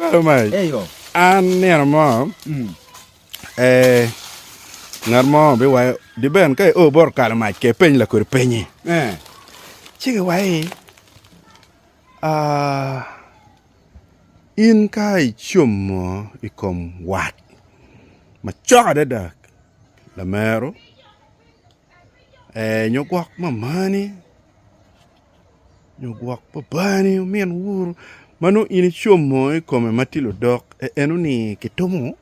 Okalo mac. Eyo. An nino mo Mm. eh, ngat mo biwaco di ben ka io bot okalo mac ke peny lakodi penyi. Eh. Ci giwaci ah, in ka icomo i kom wat macok adada lamero eh, nyo gwok mamani nyo gwok babani omin wuru ma nongo in icomo i kome ma tye ludok enoni kitumo?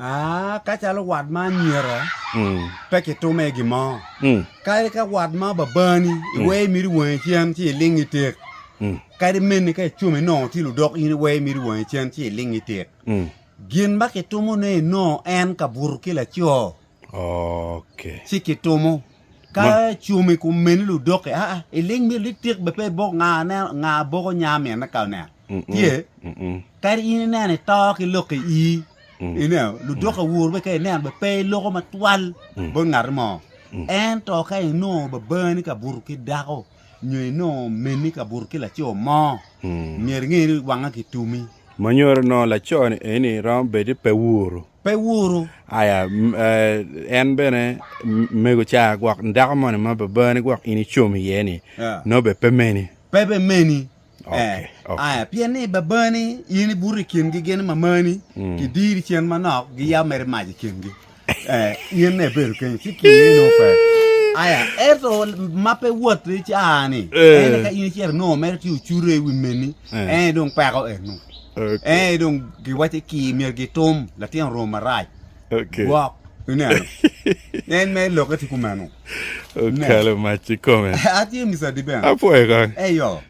Aa, ka calo wat ma anyira Mm. pe kitumo iye gin mo. Mm. Kadi ka wat ma babani iweyo imito wangi cen ci iling itik. Mm. Kadi meni ka icomo inongo tye ludok in iweyo imito wangi cen ci iling itik. Mm. Gin ma kitumo ne inongo en ka buto ki laco. Okay. Ci kitumo. Ka cum i kom meni ludoki, aa, iling myero litik be pe ibok nga neno, nga boko nya minne ka oneno. Tye? Kadi in ineno ito ki lok i ii, ineno, ludoki awur be ka ineno be pe iloko matwal bot ngat mo. Ento ka inongo babani ka buto ki dako, nyo inongo meni ka buto ki laco mo, myero inge ni wanga kitumi. Ma nyuto nongo laco-ni eni romo bedo ni pe wuru. Pe wuru. Aya, en bene mego ca gwok dako moni ma babani gwok in icom iye ni nongo bene pe meni. Pe be meni. Okay, okay. Aya, pien ni babani in ibuto i kingi gin mamani, kidiri cen manok giyabo mere mac i kingi. Eh, in ne ibedo kenyo ci kingi nongo pe. Aya, ento ma pe wot-ti ca-ni, Eh. en ka in icito inongo mere tye ocure i wi meni, Eh. en dong peko eno. Okay. En dong giwacci ki myero gitum latin orom marac. Okay. Gwok, ineno. En mere lokke tye kumeno. Okalo mac kikome. Atye Mr. Diben. Apwoyo kong. Eyo.